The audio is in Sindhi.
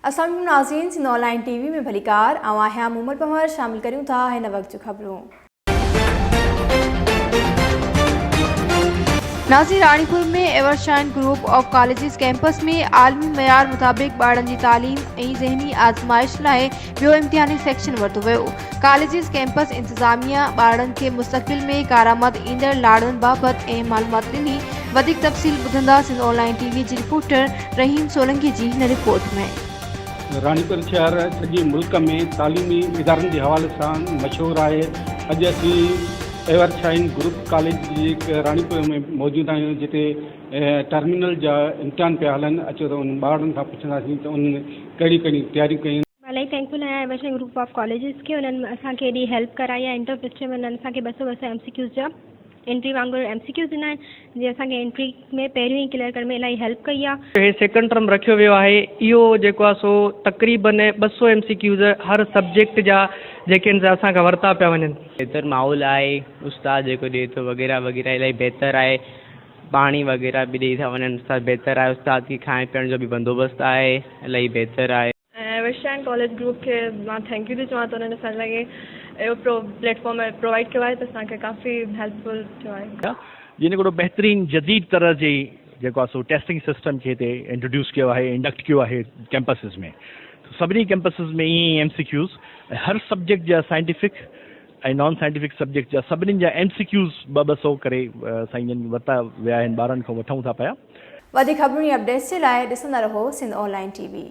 اسلام عليڪم ناظرين سنڌ آن لائين ٽي وي ۾ ڀليڪار آئون آهيان مومل پنهور شامل ڪريون ٿا هن وقت جون خبرون. ناظرين Ranipur ۾ Evershine group of colleges campus ۾ عالمي معيار مطابق ٻارڙن جي تعليم ۽ ذهني آزمائش لاء ٻيو امتحاني سيڪشن ورتو ويو ڪاليجز ڪيمپس انتظاميا ٻارڙن کي مستقبل ۾ ڪارآمد ايندڙ لاڙن بابت اهم معلومات ڏني وڌيڪ تفصيل ٻڌندا سنڌ آن لائين ٽي وي جي رپورٽر رحيم سولنگي جي هن رپورٽ ۾. راڻيپور شهر سڄي ملڪ ۾ تعليمي ادارن جي حوالي سان مشهور آهي. اڄ اسين ايور شائن گروپ ڪاليج جي راڻيپور ۾ موجود آهيون جتي ٽرمينل جا امتحان پيا هلن اچو ته انهن ٻارڙن کان پڇنداسين ته انهن ڪهڙيون ڪهڙيون تياريون ڪيون. مان الاهي ٿينڪ فل آهيان ever shine group of colleges کي انهن اسان کي ايڏي هيلپ ڪرائي آهي انٽر فسٽ ۾ انهن اسان کي ٻه سو ٻه سو ايم سي ڪيوز جا انٽري وانگر ايم سي ڪيوز ڏنا آهن جنهن اسان کي انٽري ۾ پهريون ئي ڪليئر ڪرڻ ۾ الاهي هيلپ ڪئي آهي. هي سيڪنڊ ٽرم رکيو ويو آهي اهو جيڪو آهي سو تقريبن 200 ايم سي ڪيوز هر سبجيڪٽ جا جيڪي آهن سي اسان کان ورتا پيا وڃن. بهتر ماحول آهي استاد جيڪو ڏئي ٿو وغيره وغيره الاهي بهتر آهي پاڻي وغيره به ڏئي ٿا وڃن استاد بهتر آهي استاد کي کائڻ پيئڻ جو به بندوبست آهي الاهي بهتر آهي. ۽ وشين ڪاليج گروپ کي مان thank you ٿي چوان ته انهن اسان لاء اهو پليٽ فارم پرووائيڊ ڪيو آهي ته اسان کي ڪافي هيلپ فل ٿيو آهي. جن هڪڙو بهترين جديد طرح جي جيڪو آهي سو ٽيسٽنگ سسٽم کي هتي انٽروڊيوس ڪيو آهي انڊڪٽ ڪيو آهي ڪيمپسز ۾ سڀني ڪيمپسز ۾ ائين ئي ايم سي ڪيوز ۽ هر سبجيڪٽ جا سائنٽيفڪ ۽ نان سائنٽيفڪ سبجيڪٽ جا سڀني جا ايم سي ڪيوز ٻه ٻه سو ڪري سائين جن ورتا ويا آهن ٻارن کان وٺون ٿا پيا. وڌيڪ خبرون ۽ اپڊيٽس جي لاء ڏسندا رهو سنڌ آن لائين ٽي وي.